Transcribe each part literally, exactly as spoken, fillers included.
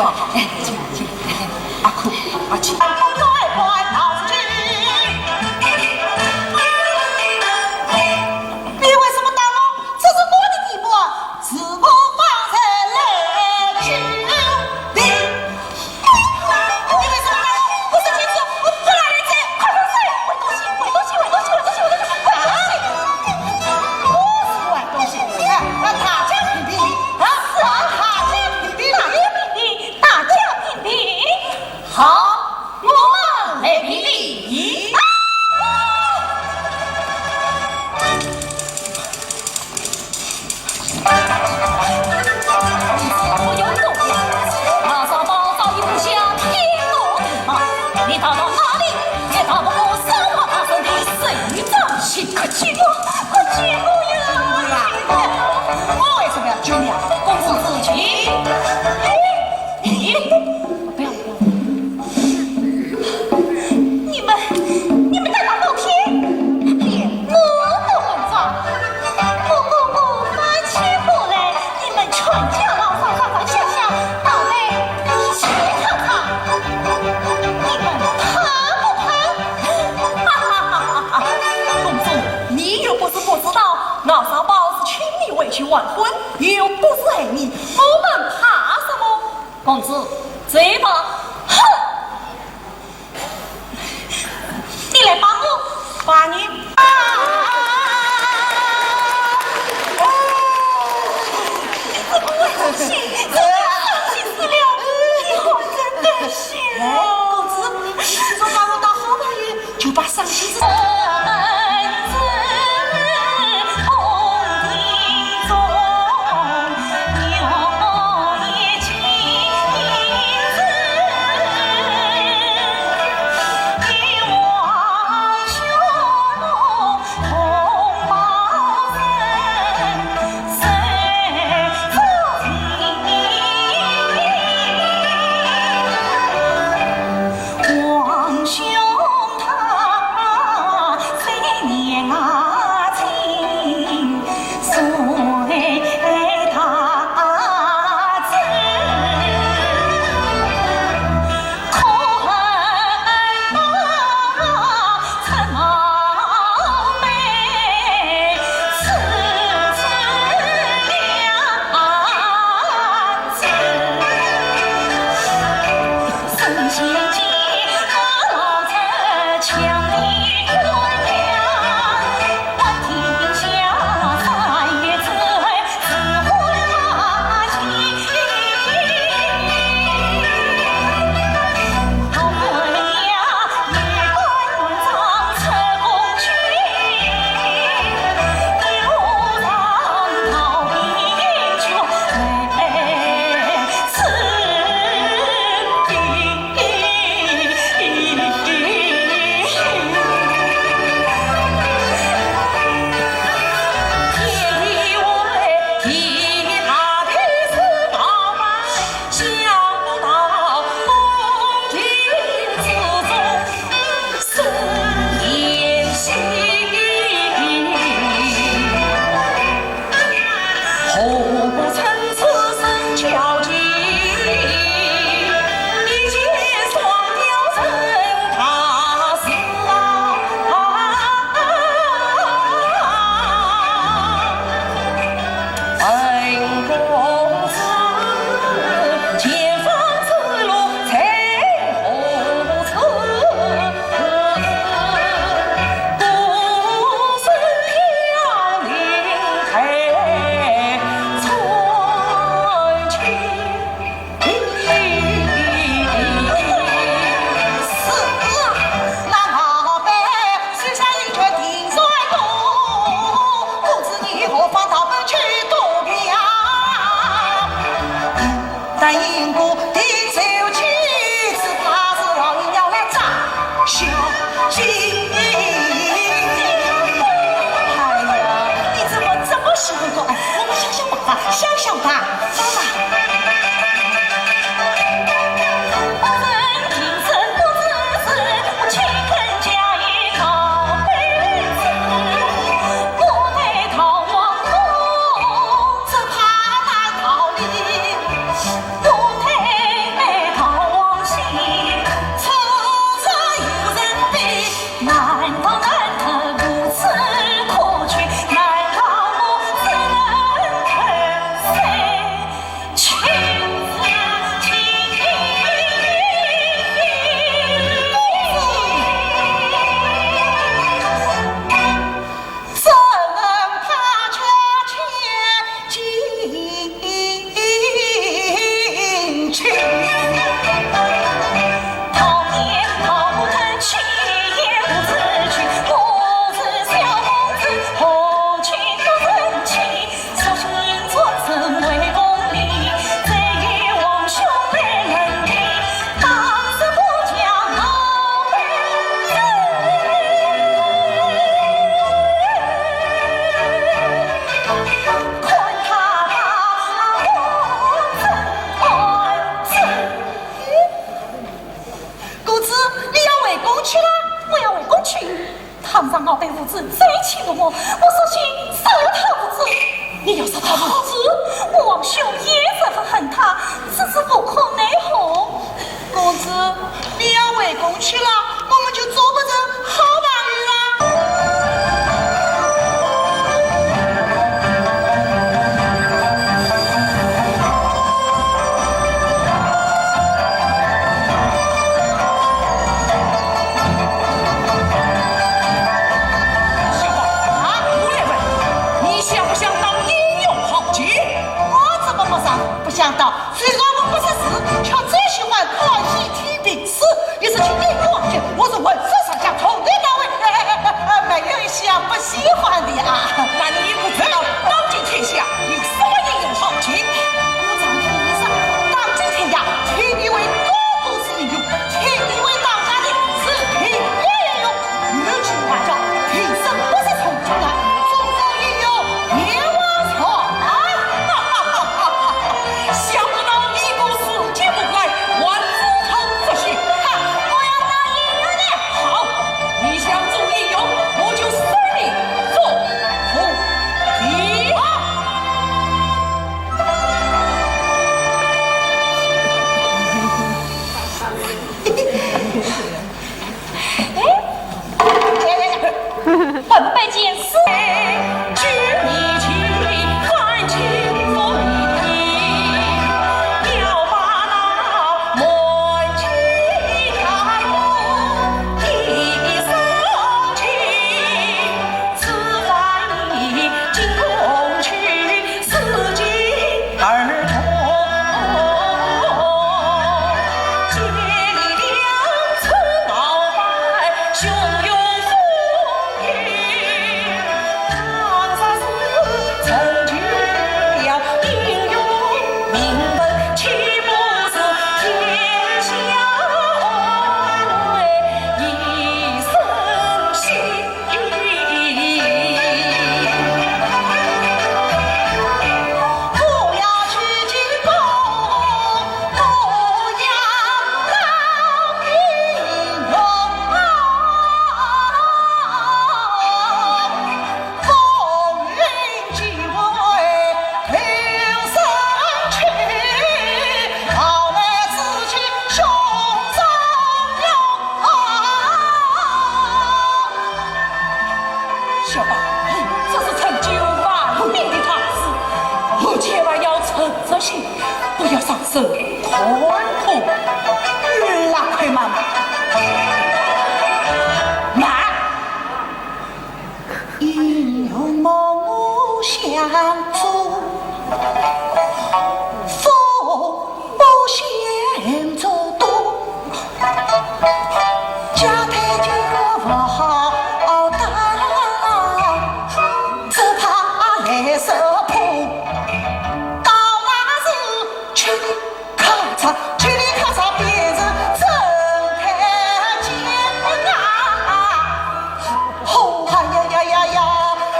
哎，请，请，阿珂，阿珂。你为什么打我？这是我的地盘，是我方才来救的。你为什么打我？我是君子，我不打人家。快住嘴！坏东西，坏东西，坏东西，坏东西，坏东西，坏东西！我是坏东西，啊，大家评评理，啊，是啊，大家评评理。大家评评理。 大家评评。好，我们来评评理。啊！公子不用多言，那双宝早已布下天罗地网，你逃到哪里，也逃不过三皇大圣的手掌心。快救我！快救我呀！我为什么要救你啊？公子自己。 你，不要，不要。你们，你们大大闹天，连我都敢抓。我，我，我翻起过来，你们全家老少上上下下都来一起看看，你们怕不怕？哈哈哈哈哈！公子，你又不是不知道，老少保是请你回去完婚，又不是害你，我们怕什么？ 公子，走吧。哼！你来帮我，帮你。啊！哦，这个坏东西，真的伤心死了，你好真的是。哎，公子，你说把我当好朋友，就把伤心事我索性杀了他不止。你要杀他不止？我王兄也十分恨他，只是无可奈何。公子，你要回宫去了，我们就做不成好朋友了。小宝啊，我来问，你想不想当英雄豪杰？我怎么不想，不想当？虽然我不识字，却最喜欢看戏听评书，一说起英雄豪杰，我是浑身上下头疼到位。哎，哎，哎，哎，没有一样不喜欢的啊。那你也不知道当今天下有什么英雄豪杰？我丈夫是当今天下天地为各都是英雄，天地为大家的是第一英雄。有句话叫“平生不识从前难，终成英雄面外人”。想不到你个死 进不来，还自讨没趣。哈，我要当英雄的。好，你想做英雄，我就收你做徒弟。好。哎，本拜见师。 小宝，这是成就万民的大事，你千万要沉着心，不要伤神。 看看，拉开妈妈。慢。英雄莫相助，福不相助多。家太监不好当，只怕来受苦。到那时去 咔嚓，噼里咔嚓，便是真太监啊！吼，哎呀呀呀呀，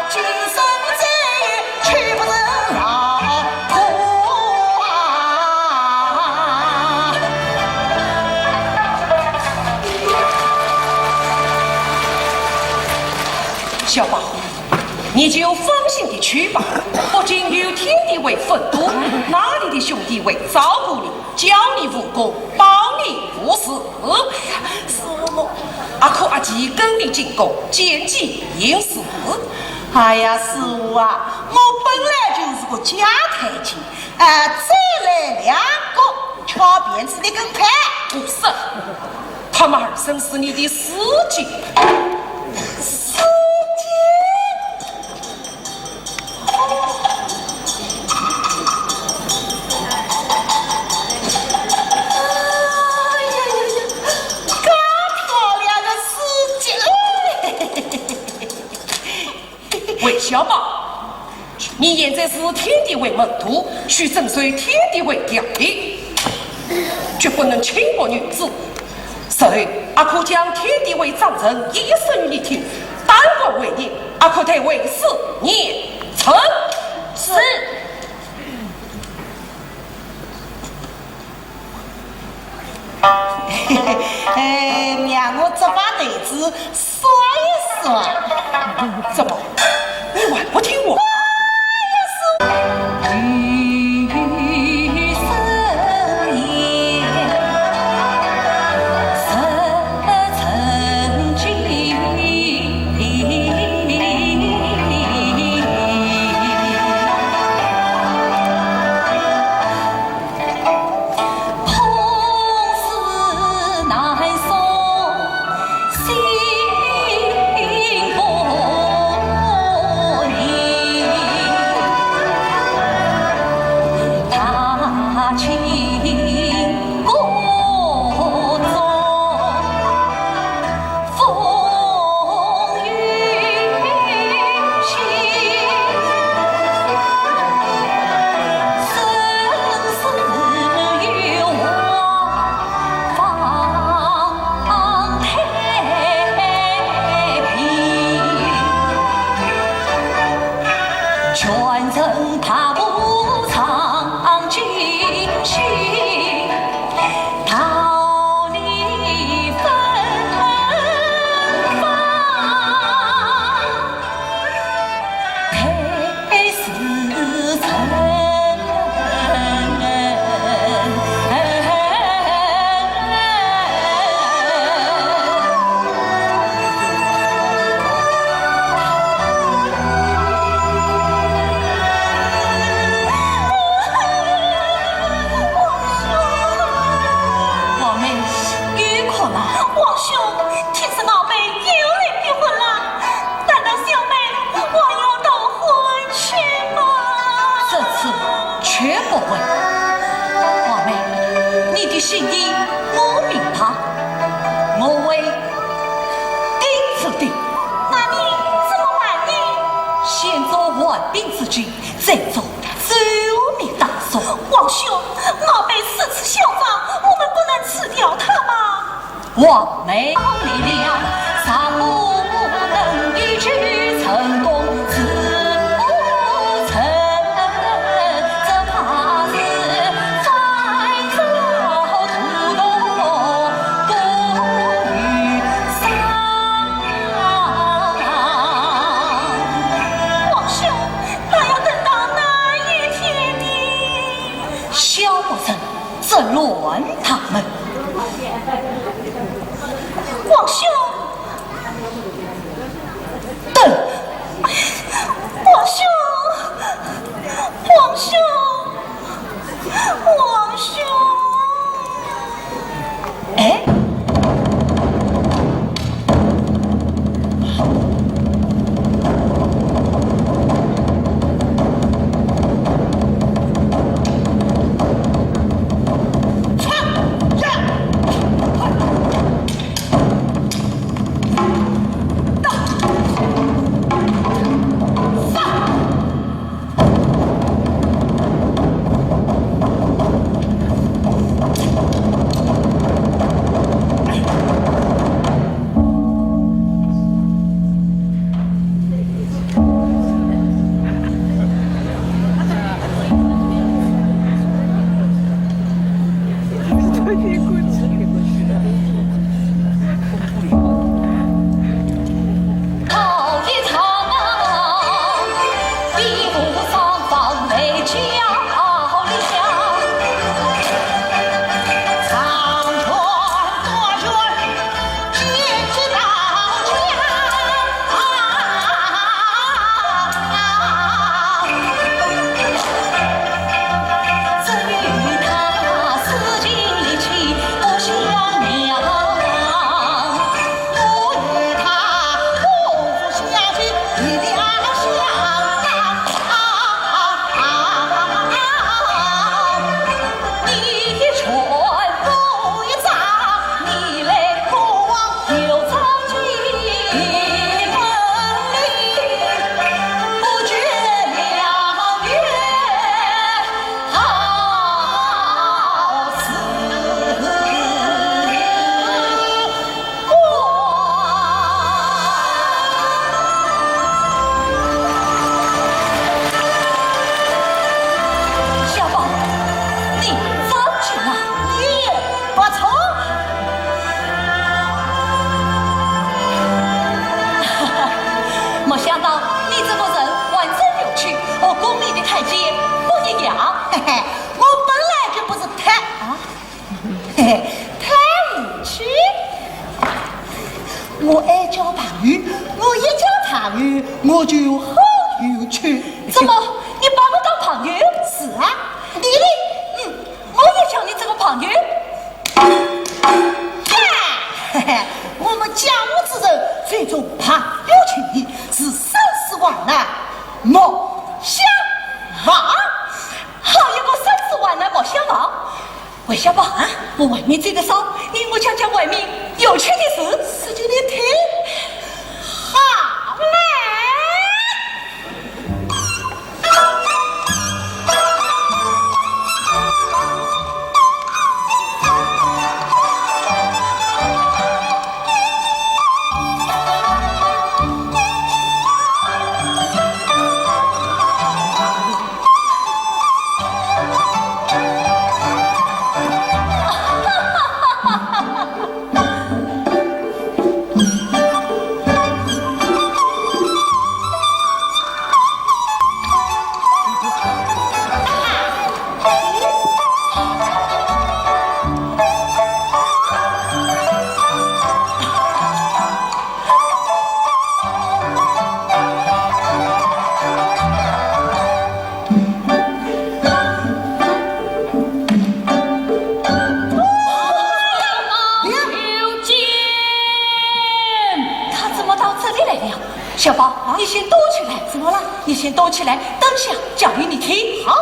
今生再也娶不成老婆啊！小宝， 你就放心地去吧，不仅有天地为分担，那里的兄弟会照顾你，教你武功，保你无事。是我……阿珂阿季跟你进宫，见机行事。哎呀，师父啊，我本来就是个假太监，哎，再来两个， 巧骗子的跟拍。不是，他们二人是你的师姐。师姐？哎呀呀呀，介漂亮的师姐！ 魏小宝，你现在是天地会门徒，须遵守天地会条例，决不能轻薄女子。随后，阿珂将天地会章程一一说与你听，当官为业，阿珂待为师严惩。是。 哎，让我这把台子刷一刷。怎么，王妹，又哭了。王兄，听说敖妃又来逼婚了，难道小妹我要逃婚去吗？这次绝不会。王妹，你的心意我明白，我会顶住的。那你怎么办呢？先做缓兵之计，再做周密打算。王兄，敖妃如此嚣张，我们不能辞掉她吗？王妹。王兄，那要等到哪一天呢？小不忍，这乱大门。王兄，等。王兄，王兄，王兄。哎。小宝，你着急了。你不错。没想到你这个人还真有趣，和宫里的太监不一样。嘿嘿，我本来就不是太，啊？ 嘿嘿，太有趣。我爱交朋友，我一交朋友，我就好有趣。怎么，你把我当朋友？是啊，你呢？嗯，我也交你这个朋友。呀，嘿嘿，我们江湖之人最重朋友情谊，是生死患难莫相忘。 好一个生死患难莫相忘，小宝啊，我外面走得少，你我讲讲外面有趣的事。使劲地听。好嘞。他怎么到这里来了？小宝，你先躲起来。怎么了？你先躲起来，等下讲给你听。好。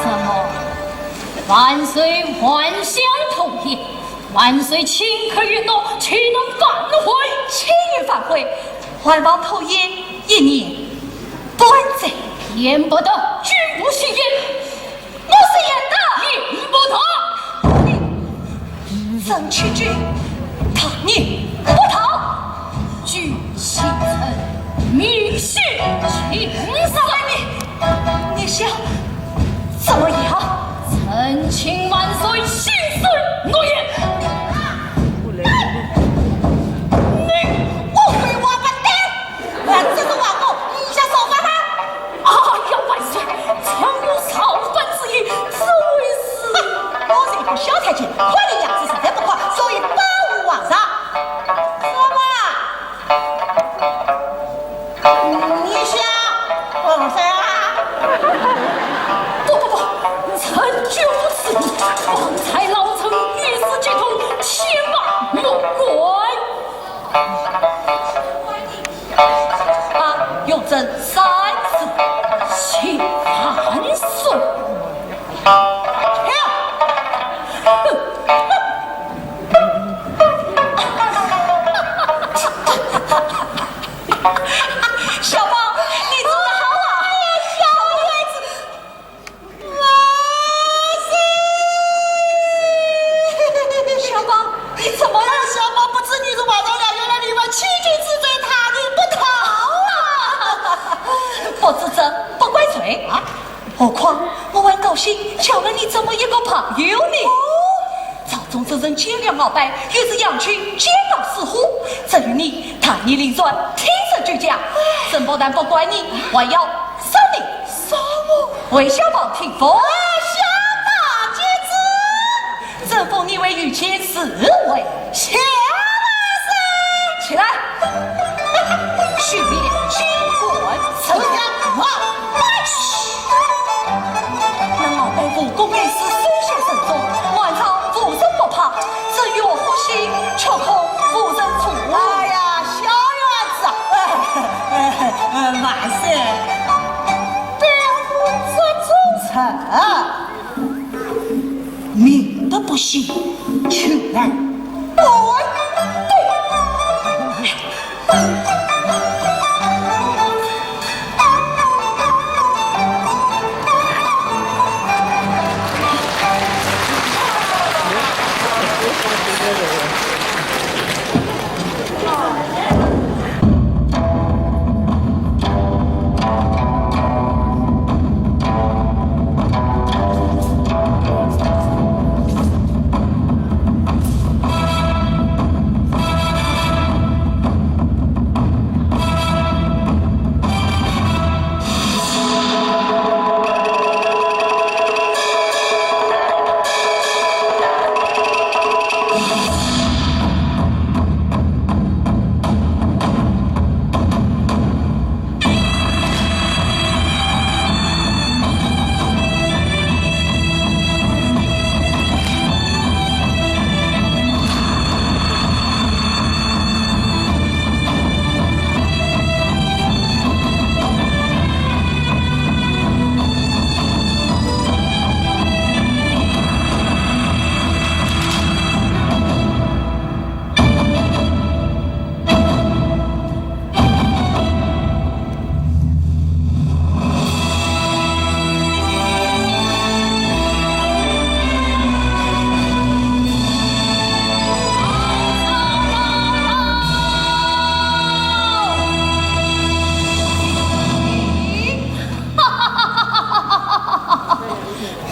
什么？万岁万象童颜，万岁亲刻允诺，岂能反悔？岂能反悔？还望童颜一年半载。言不得。君不信言。 我是言的。言不得。臣欺君，大逆不道。君欺臣，民血尽。少爷，你，你想怎么样？臣请万岁信守诺言。你，我回王八蛋。 哎，这是王后，你想造反吗？哎呀，万岁，臣无造反之意，只为是……哼，我是一个小太监，看你样子实在不快，所以保护皇上。什么？你想……皇上啊？不不不，臣绝无此意。方才老臣一时激动，且慢莫管。 啊，有朕三次，请万岁。小宝，你做得好啊！哎呀，小孩子。 万岁！小宝，你怎么了？小宝不知你是外头了，原来你们欺君之罪，大逆不道啊！不知者不怪罪啊！何况我还高兴交了你这么一个朋友呢。朝中之人见了鳌拜，与之扬起尖刀似虎，至于你，大义凛然，挺身居家，朕不但不怪你，还要 赏你，赏我，为小宝听风。啊，小宝接旨，朕封你为御前侍卫。谢万岁。起来，训练军官。臣。嘘。那鳌拜武功盖世，首先神宗，满朝无人不怕，朕若不信，却恐无人助。哎呀，小院子啊，哎，哎，哎，万岁。 对我这种人，明请求来。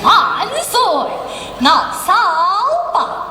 万岁，闹扫吧！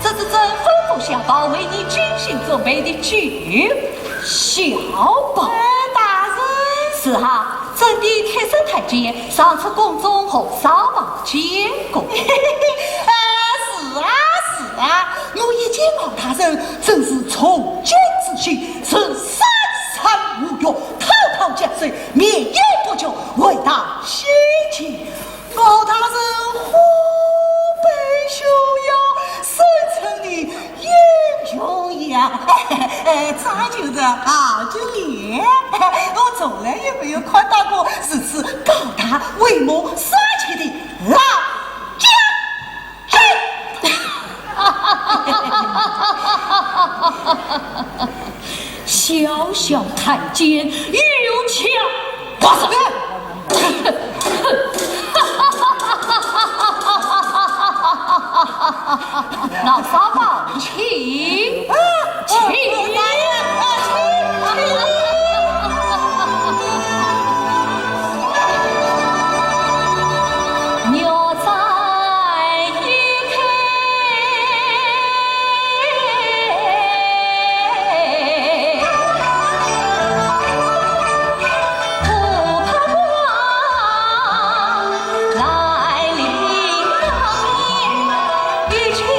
这是朕吩咐小宝为你精心准备的酒。小宝？哎，大人。是啊，朕的贴身太监上次宫中和小宝见过。啊，是啊，是啊，我一见敖大人，真是重建之心，是三山五岳，滔滔江水，绵延不绝，为他西去。 敖大人虎背熊腰，生成的英雄样。哎，这就是敖九爷。我从来也没有看到过如此高大威猛、帅气的老将军。 小小太监，有枪。老少保，请，请。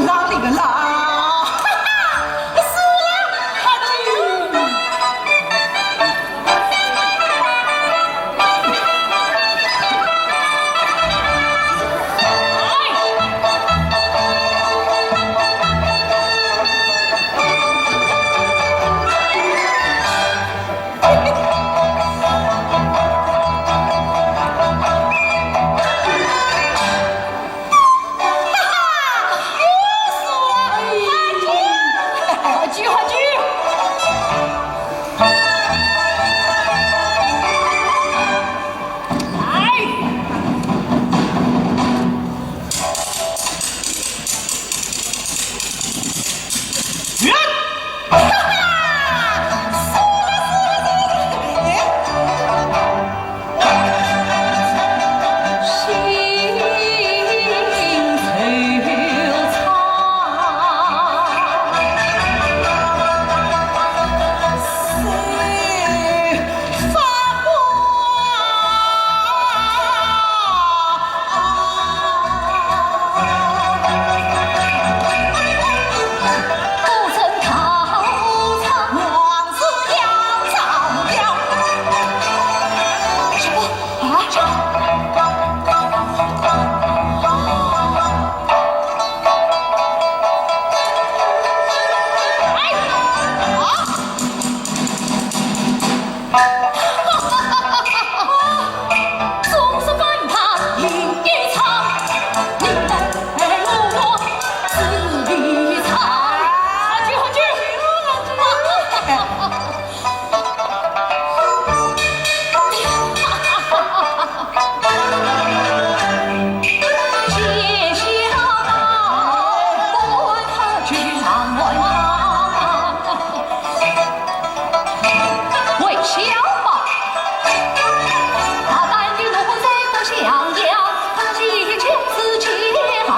个啦，哩个啦。哈哈，是啦，哈啾。为小宝，大胆的奴才不像样，把酒自己豪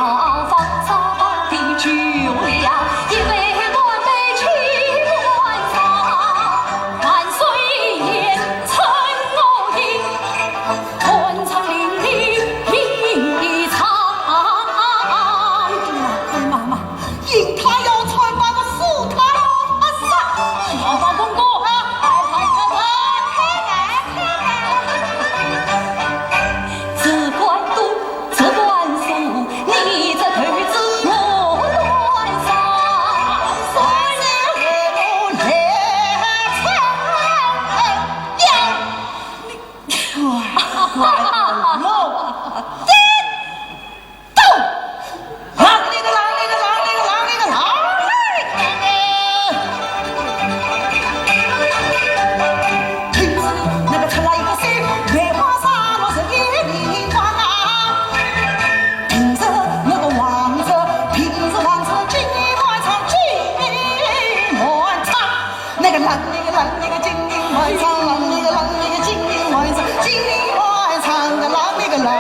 放，撒把的酒了，一杯干杯敬晚上，万岁爷称我饮，断肠淋漓一场。哎呀，妈妈， 饮他要穿，把我输他了，啊，杀！小宝公公，啊，快快快快，开门，开门！只管赌，只管输，你这头子我断上，算是我来唱呀！你，哎，哎，哎，哎， 咚！啷哩个啷哩个啷哩个啷哩个啷哩个！听着那个出来一个声，梅花三落是一名官啊，凭着那个王者，凭着王者金满场，金满场。 那个啷，那个啷，那个金银万上，啷，那个啷，那个金银万上，金银万上个啷，那个啷。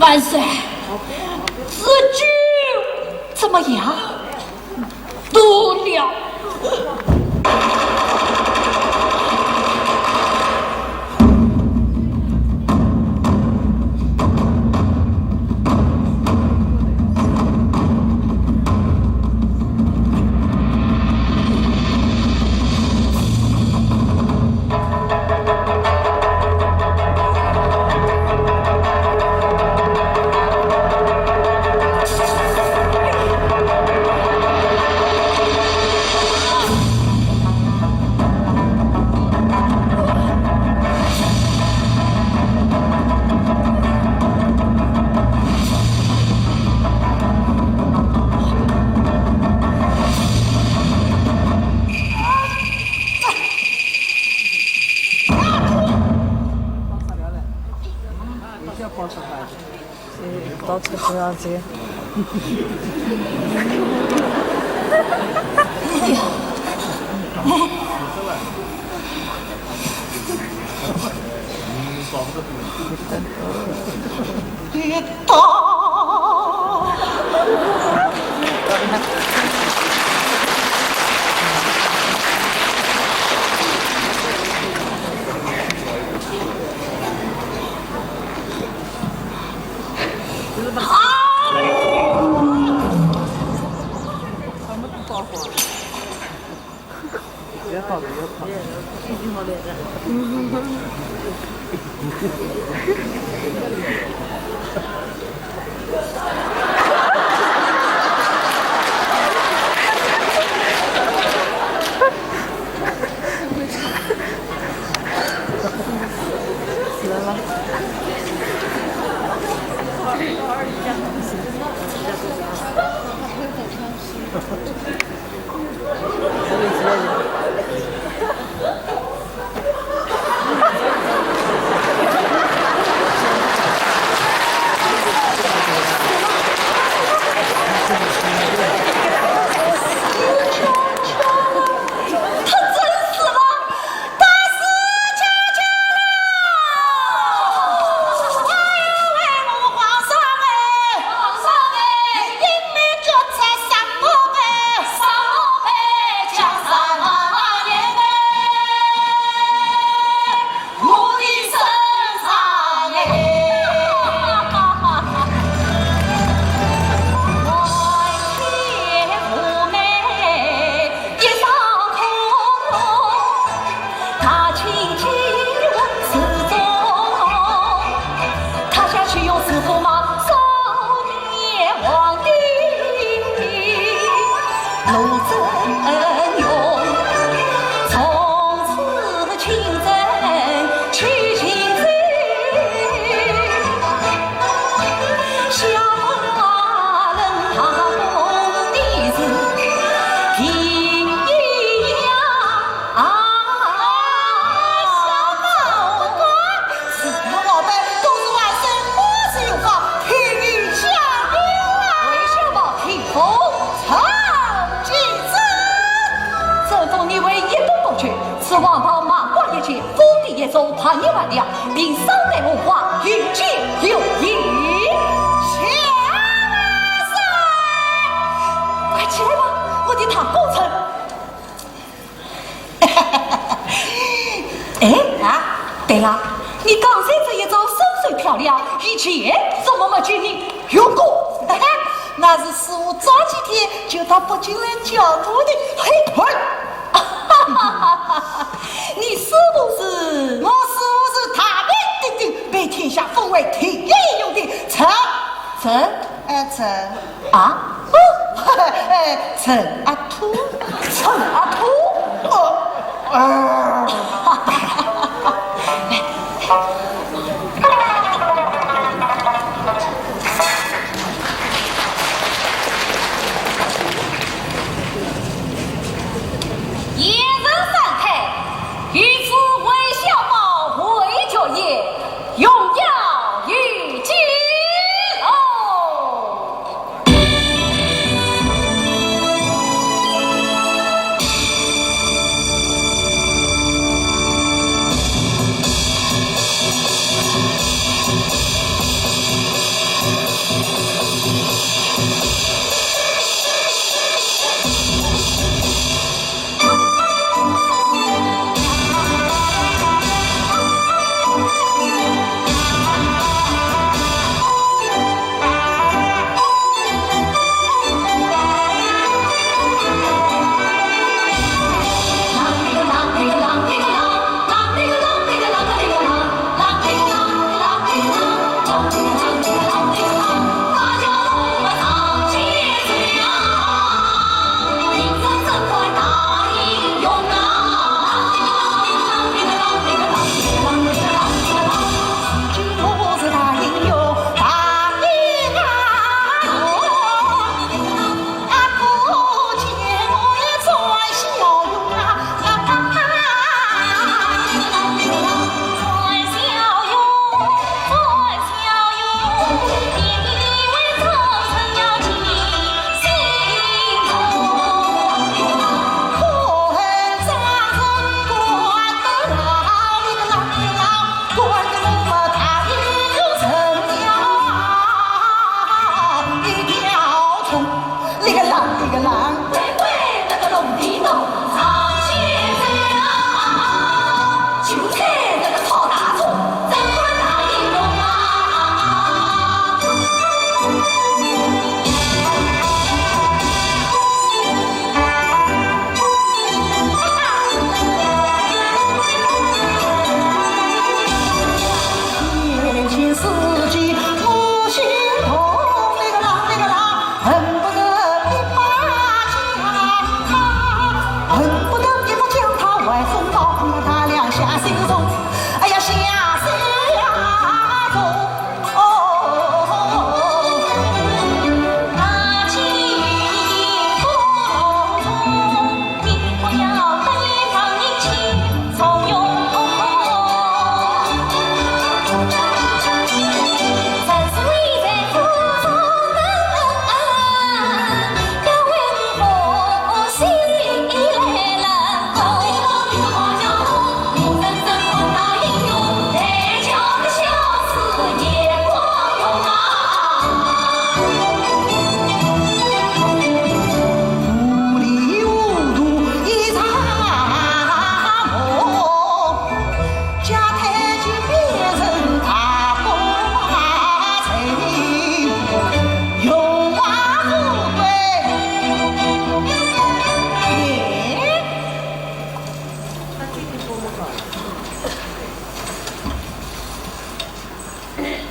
万岁，这酒怎么样？ 毒了。不要跑，不要跑。此王朝马国一件，封地一族，百年万两，并赏赐荣华，有金有银。谢万岁！快起来吧，我的大功臣。哎，啊，对了，你刚才这一招身手漂亮，以前怎么没见你用过？那是师父早几天就到北京来教我的。嘿，嘿。你师父是？我师父是大名鼎鼎，被天下封为第一英雄的陈。陈？哎，陈。啊？哎，陈阿土。陈阿土？哦，啊。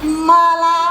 妈啦！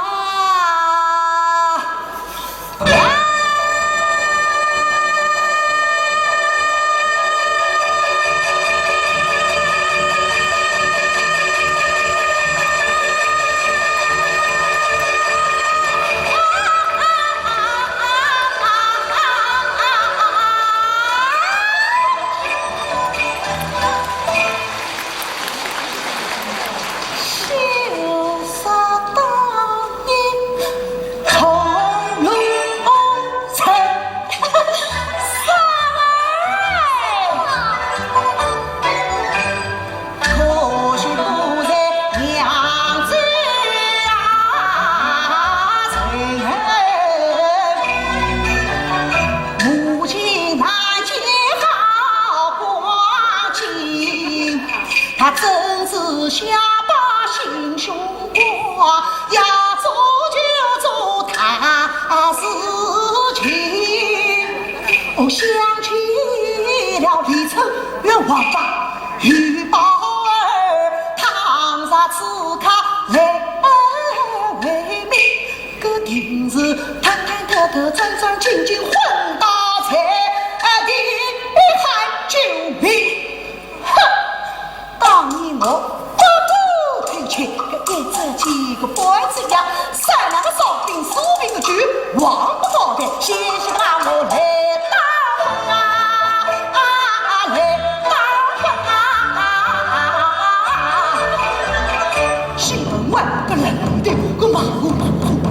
他正是下把心胸广，要做就做大事情。我想起了李春元王八与宝二，倘若此刻来为媒，个定是探探探探探探进进混到在地，还救命。 哼！当年我不顾庭前，个一只鸡个半只鸭，三两个烧饼、酥饼个酒，王八搞的，险些把我来打昏啊，啊，来打昏啊。西门外个冷头，个马虎马虎马，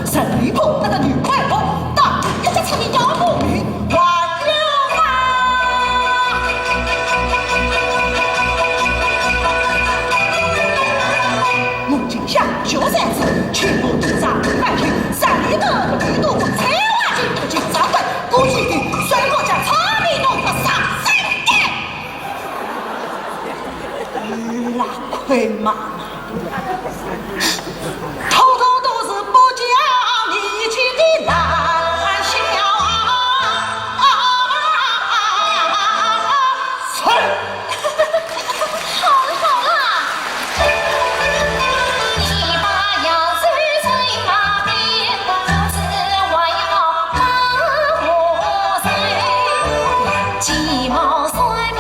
十里铺那个女怪婆，打一只出名叫无名。 我今下就在此，全部都上来听，三里个个地都我才挖进不进上班，估计的，所以我叫草民弄个上山的。拉亏妈妈。 统统都是不讲理气的烂笑啊！好了好了，你把要走走马屁，不是我要骂我谁，鸡毛蒜皮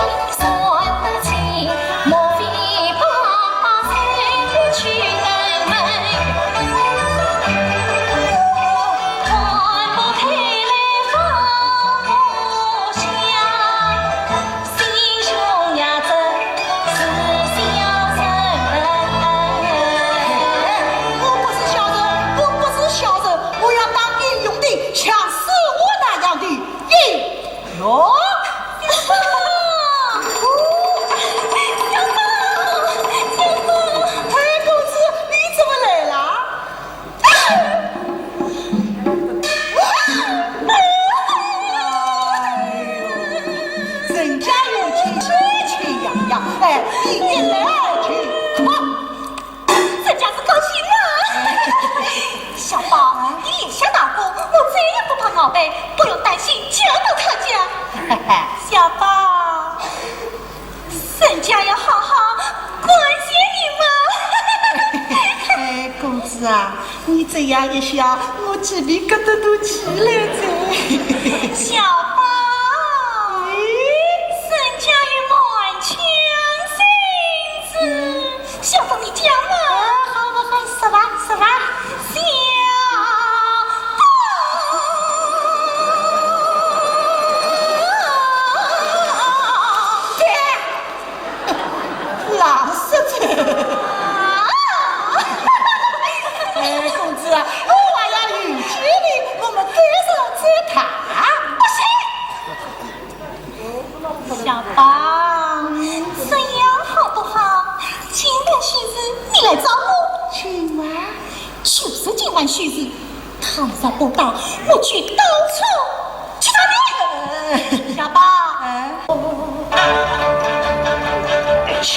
我不是小人，我不是小人，我要当英雄的，像死我那样的英 哟，小宝，小宝，哎，公子，你怎么来了？哎呦，人家有情绪气洋洋，哎，你一来就哭。 人家是高兴啊。小宝，你留下打工，我再也不怕熬白，不用担心求不到家。小宝，人家要好好感谢你嘛。哎，公子啊，你这样一想，我鸡皮疙瘩都起来了。小宝，哎，人家有满腔心事。 小宝，你讲嘛。啊，好，好，好，说吧，说吧。小宝。爹。老实嘴。啊。哎，公子啊，我还要有趣的，我们该说再谈。不行。 小宝，这样好不好？今晚休息，你来找我。今晚？就是今晚休息，倘若不到，我就到处去找你。小宝。哎。去。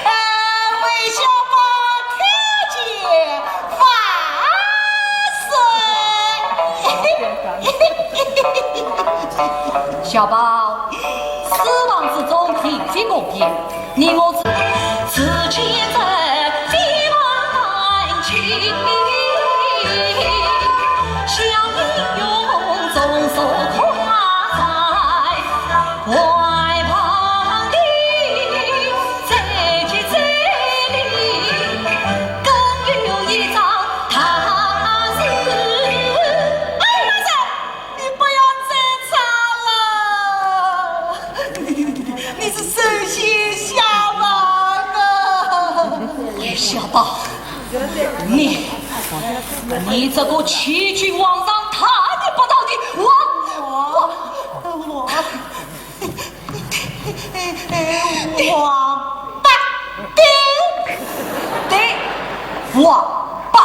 哎，韦小宝听见万岁。小宝，私房之中，并非公平，你我之，之间这非凡感情，小英雄终属夸在 外邦的，在这里更有一桩大事。哎，大人，你不要再唱了，你是神仙下凡的。小宝，你，你这个欺君罔上、大逆不道的王，王，王。 王八蛋。对，王八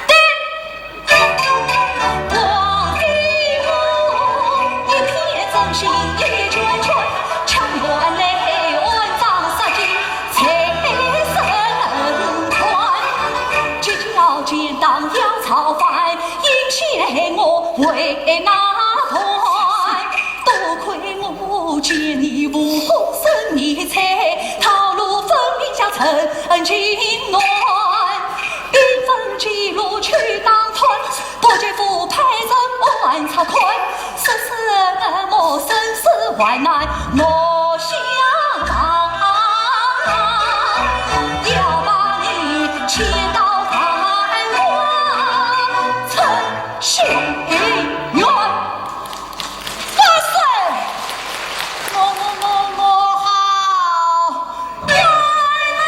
蛋。王的我一片忠心一圈圈，情愿来安葬杀尽才生还。计较钱当要造反，应该我为哪断？ 多亏我见你无辜生疑猜，套路分明叫陈金安，一份记录去打探，不及父派人暗查看，说什么生死患难莫相忘，要把你千刀万剐，陈金安。 万岁！我，我，我，我好冤枉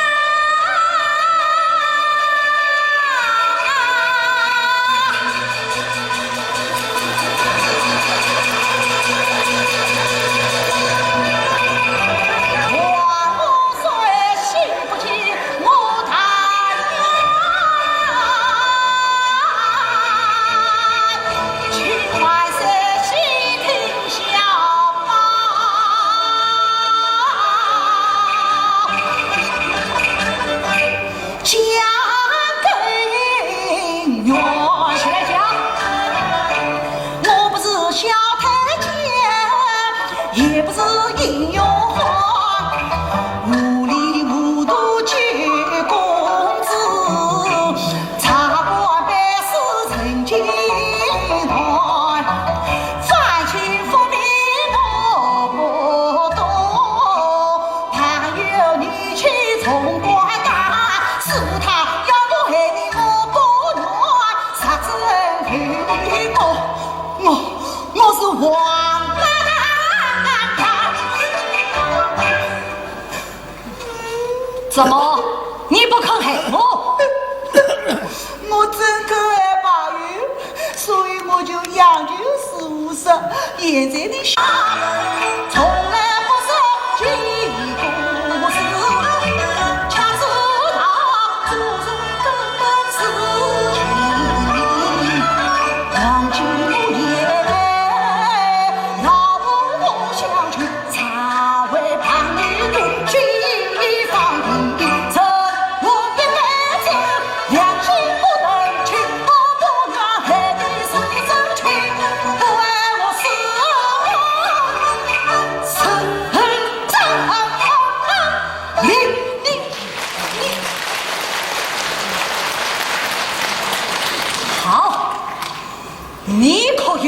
啊！万岁，信不信我大冤？ 请万岁细听小宝讲根源。起来讲。我不是小太监， 也不是英雄汉，糊里糊涂九公子，茶馆办事成金团，反清复明我不懂，怕有逆妻从官家，是他要我害你我不愿，杀身后我，我 我是王八蛋。怎么，你不肯害我？我真可爱宝玉，所以我就央求师父说，现在的小从来不说起故事，恰知道祖宗根本是情。 良心不能清，我不愿害的是真情，不爱我死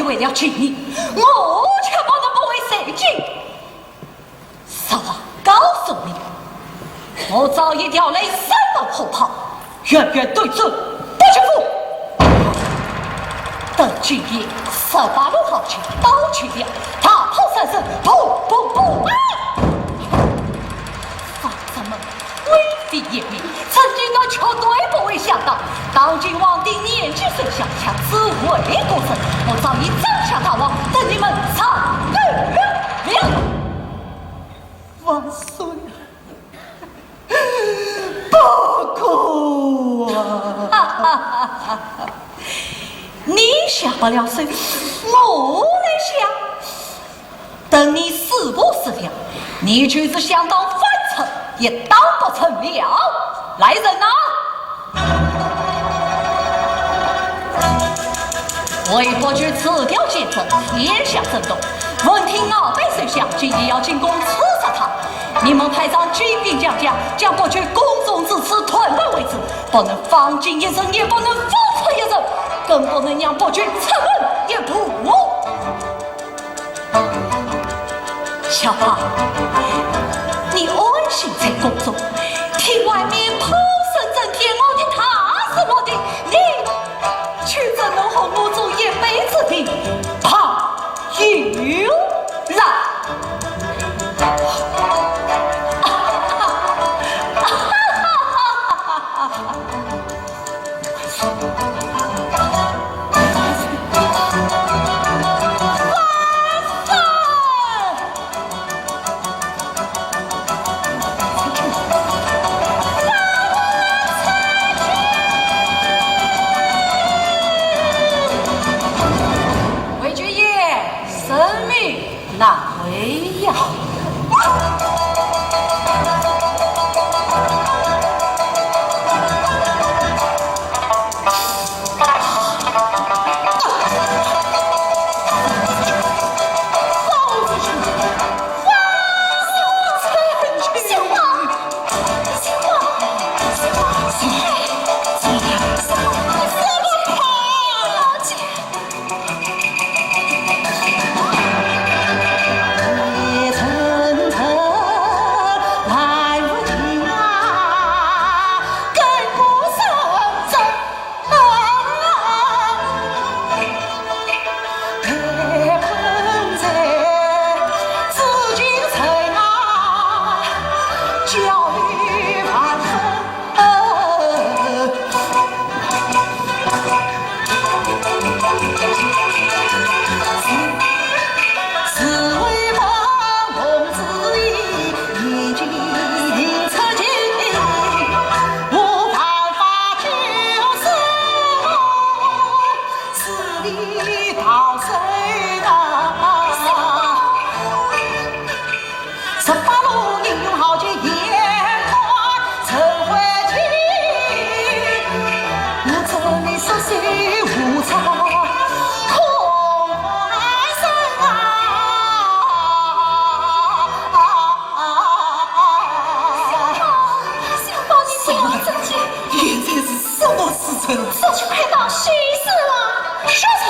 为了救你，我却不能不畏受尽。实话告诉你，我找一条来三门火炮，远远对准八旗府。等今夜十八路豪杰到齐了，大炮三声，砰砰砰啊！方丈们威风凛凛，真正的绝对不会想到，当今皇帝年纪甚小，想指挥国政。我早已斩下大王，等你们上等了。万岁啊！不可啊！你下不了手，我来下。 等你师父死了，你就是想当反贼也当不成了。来人呐！为国舅除掉奸贼，天下震动。闻听老辈手下，今夜要进宫刺杀他。你们派上精兵将将，将国舅宫中之处团团围住，不能放进一人，也不能放出一人，更不能让国舅出门一步。 小胖，你安心在宫中，听外面炮声震天，我的大事落定，你却怎能和我做一杯之地？朋友啦！回军爷，生命 难违呀。小宝，你不要生气。现在是 什么时辰？这就快到戌时了。戌时。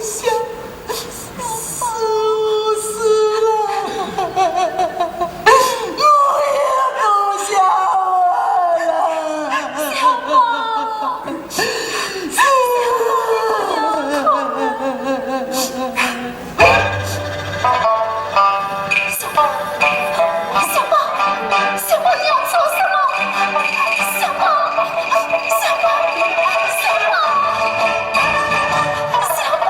想死，死了，我也不想活了。小宝，小宝，小宝，小宝，你要做什么？小宝，小宝，小宝，小宝。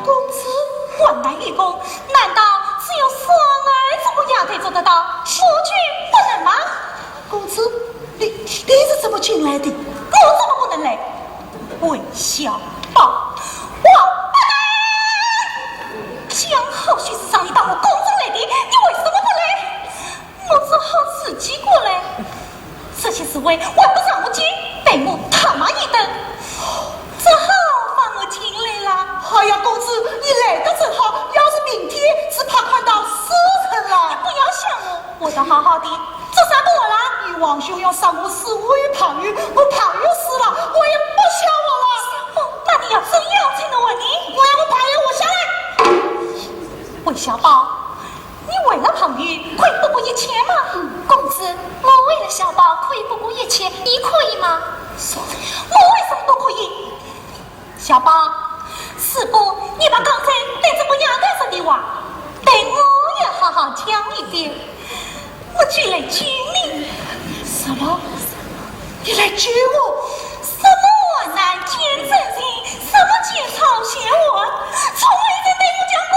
公子患难与共，难道只有死而无怨才做得到？夫君不能吗？公子，你，你是怎么进来的？我怎么不能来？魏小宝，王八蛋！还不让我进，被我打骂一顿，只好放我进来了。哎呀，公子，你来得正好，要是明天，只怕看到死人了。你不要吓我，我倒好好的，做啥不活了？你王兄要杀我四位朋友，我朋友死了，我也不想活了。哦，那你要真要真的活呢？我要我朋友活下来。 喂，小宝，你为了朋友可以不顾一切吗？公子，我为了小宝可以不顾一切，你可以吗？我为什么不可以？小宝，师傅，你把刚才对这个丫头说的话，对我也好好讲一遍。我就来救你。什么？你来救我？什么患难见真情，什么见草鞋worn，从未曾对我讲过。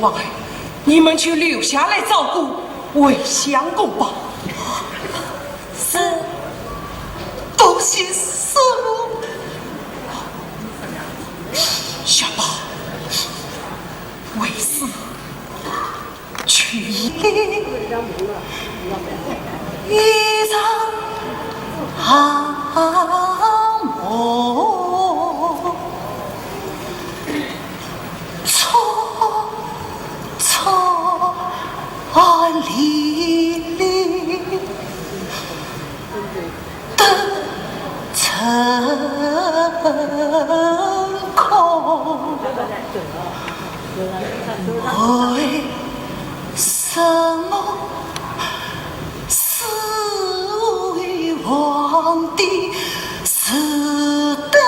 王儿，你们就留下来照顾魏相公吧。是。多谢师母。下吧，为师去。一场好梦。 错错离离的成空，为什么四位皇帝是对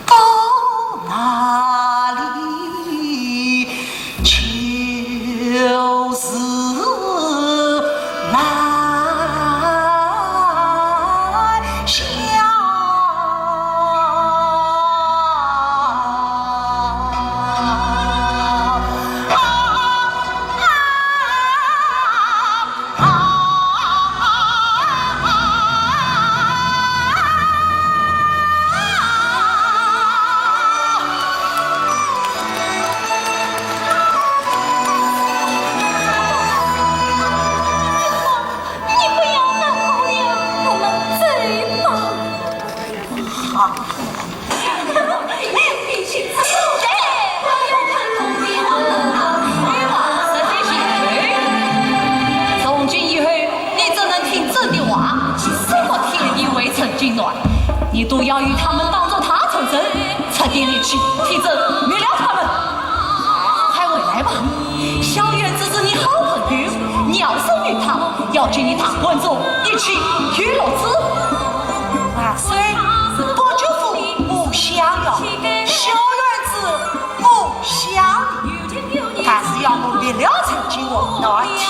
到哪里就是南下。你不要难过了，我们走吧。好。 从今以后，你只能听朕的话，什么天地为陈近暖，你都要与他们当作他成人，趁点力气，替朕灭了他们。快回来吧，萧远之是你好朋友，你要是与他，要见你大观众一起有乐子。万岁，不求父不相让，萧远之 我想你，但是要我灭了陈近暖，那天